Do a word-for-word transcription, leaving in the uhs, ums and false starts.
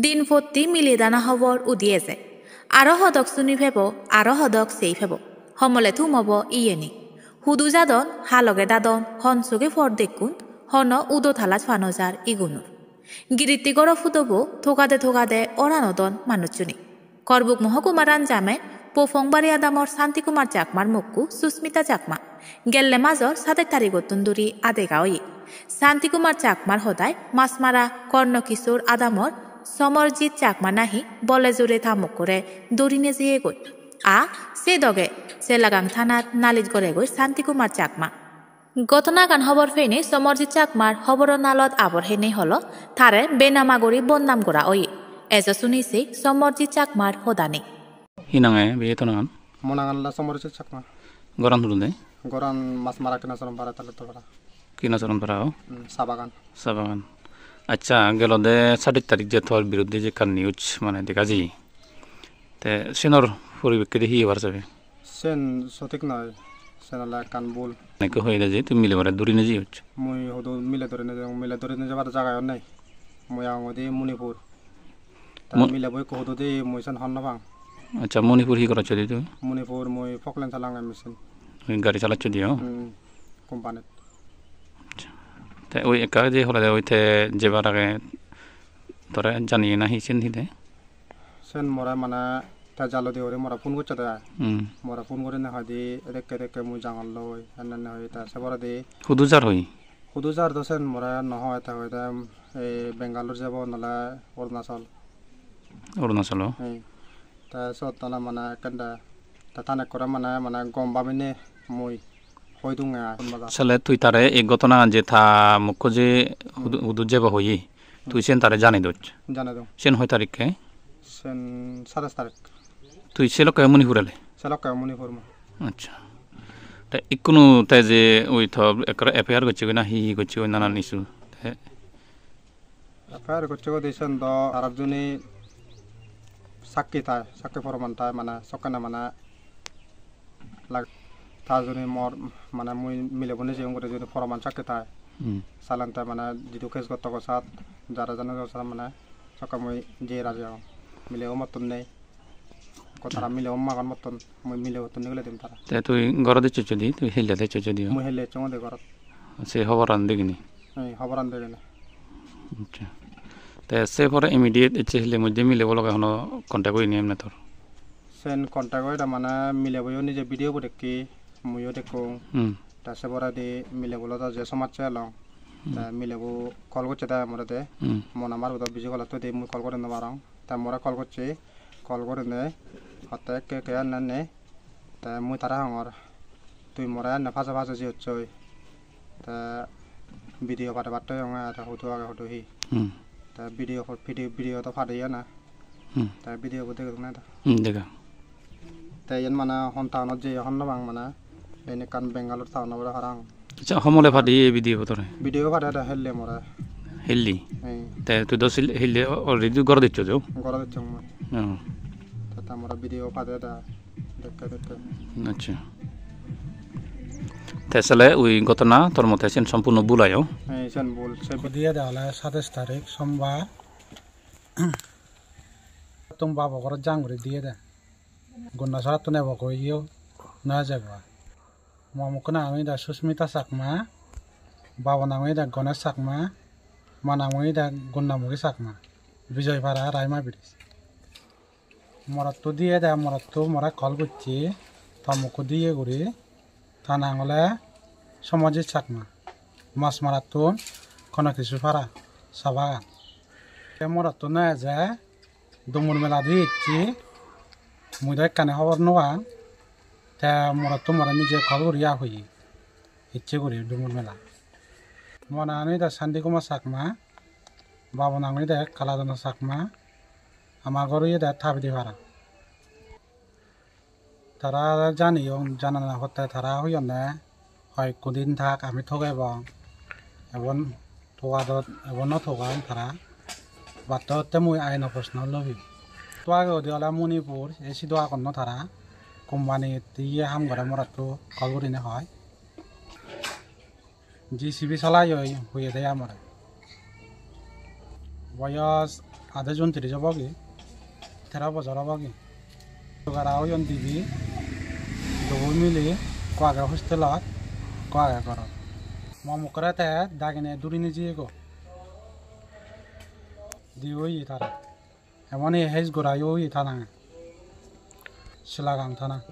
Din potti mile dana hobor udi eje. Aro hodok suni pebo, aro hodok sei pebo. Homole thum obo iyeni. Hudu jadon, ha loge dadon, hon soge por dekkun, hono udo talaj pano jar igunor. Giritti goro pudobo togade togade oran odon manuchchune. Korbuk mohokumaran jamen Pophongbari adamor Santi Kumar Chakmar mokku Susmita Chakma. Gelle major sadej tarigottun duri adega oye. Santi Kumar Chakmar hodai Masmara Korno Kishore adamor Somarjit Chakma nahi bole jure ta mokkore duri nejeyegoi. A se doge Selagang thanat nalis goregoi Santi Kumar Chakma. Ghotonagan hobor peinei Somarjit Chakmar hoboro nalot abor heinei holo tare benama guri bodnam gora oye. Ejo suni sei Somarjit Chakmar hodani. Hi nang e, biye to nangan? Mo nangan ola Somarjit Chakma. Goran hudu de? Goran Masmara Kinasoron para, Talutto para. Kinasoron para o? Hmm, Sabagan. Sabagan. Accha, gelode sadej tarik je tor biruddhe je ekkan news mane dega jiye. Te senor poripekkedi hi hobar sabe? Sen sotik noi, sen ole ekkan bul. Ekko hoyede je tui milebore duri nejeyoj. Mui hudu mile duri nejeyong, mile duri nejebar jagayo nei. Mui agongode Manipur. Ta Mo- milebo ekko hudu de mui sen hobor no pang. Accha, Manipur hi gorocchodi tui? Manipur mui poklen salange machine. Oi gari salacchodi o? Hmm, company-t. Accha. Te oi ekka je holede oi te jebar age tore janiye nahi sen hi de? Sen more mane te jalodi guri more phone gocche de ai. Hmm. More phone gurinei hoide edekke edekke mui jangor loi, enne enne hoide te se poredi. Hudu jar hoi? Hudu jar do sen more no hoi, te hoide ei Bangalore jebo nole Arunachal. Arunachal o? Ei. Te sot tale mane ekkende te tane ekkore mane, mane gom babinei mui hoi dunge ai. Sale tui tare ei ghotonagan je ta mokko je hudu, hudu jebo hoye, tui sen tare janei doj? Janei dong. Sen hoi tarikke? Sen sadej tarik. Tui se lokke Manipur ele? Se lokke Manipur mui. Accha. Te ikkunu te je oi to ekkore F I R gocche goi na hi hi gocche goi nanan issue. Te F I R gocche goi de sen do tara juni sakki thai, sakki proman thai mane sokkene mane lag-, ta juni mor mane mui milebo nejeyong guri juni proman sakki thai. Hmm. Salen te mane jidu case gotto go sat, jara jani go sat mane sokke mui jei raji agong. Milebo mottun nei. Ko tara milebo magon mottun, mui milebottun nigile dim tara. Te tui gorot ecchoch di, tui hille te ecchoch di o? Mui hille ecchong de gorot. Se hoboran degini? Ei, hoboran degini. Accha. Te se pore immediate ecche hille moddhe milebo loge hono contact oyeni emne tor? Sen contact oyede mane mileboyo nije video bo dekke, muiyo dekkong. Hmm. Te se poredi milebo loi do je somajje elong. Hmm. Te milebo call gocche de more de. Hmm. Mo number bo do busy call otte de mui call gori no parong. Te more call gocche, call gurinei hotte ekke ekke enne enne. Te mui tare hongor, tui more enne paje paje jiyochchoi. Te video padebatte oyonge, te hudu age hudu hi. Hmm. Te video, video, video do padeye na. Hmm. Te video bo degedung na da. Hmm, dega. Te iyen mane hon town-ot jeye hobor no pang mane. Iyen ekkan Bangalore town obode parapang. Accha, homole padeye ei video bo tore? Video padede helle more. Helle? Ei. Te tui do sil-, helle already gorot ecchoch o? Gorot ecchong mui. Oh. Te ta more video padede dekke dekke. Accha. Te sale ui ghotona tor mote sen sompurno bul ai o? Ei, sen bul. Se diye de ole sadej tarik sombar. Tum babo gorot jang guri diye de. Gunna sorattun ebo koi yo na jebo. Mo mokko nang oyede Susmita Chakma, babo nang oyede Ganesh Chakma, ma nang oyede Gunnamugi Chakma, Bijoypara Raima Bridge. Morotto diye de, morotto more call gocche, ta mokko diye guri, ta nang ole Somajit Chakma, Masmarattun Konokisupara, Sabagan. Te morotto no eje, Dumur mela di ecche, mui do ekkani hobor no pang. Te morotto more nije call guri a hoye. Ecche guri Dumur mela. Mo nang oyede Santi Kumar Chakma, babo nang oyede Kaladana Chakma, ama ghor oyede Tabidi Para. Tara janiyon, janana hotte tara hoyonne, hoi ekko din thak ami thogebong. Ebon thogadot, ebon no thogang tara. Batte hotte mui aino proshno lobi. To age udi ole Manipur, ei sidu agonno tara. Company-t ye ham gore morotto call gurinei hoi. J C B salai oi hoye de amore. Boyos Ade jon tris obogi, tero bojor obogi. Gara oyon dibe, duo mile, ekko age hostelot, ekko age gorot. Mo mukkore te dagine durinei jiyegoi. Di oye tara. Emon he hes gora yo oye tana. Silagang tana.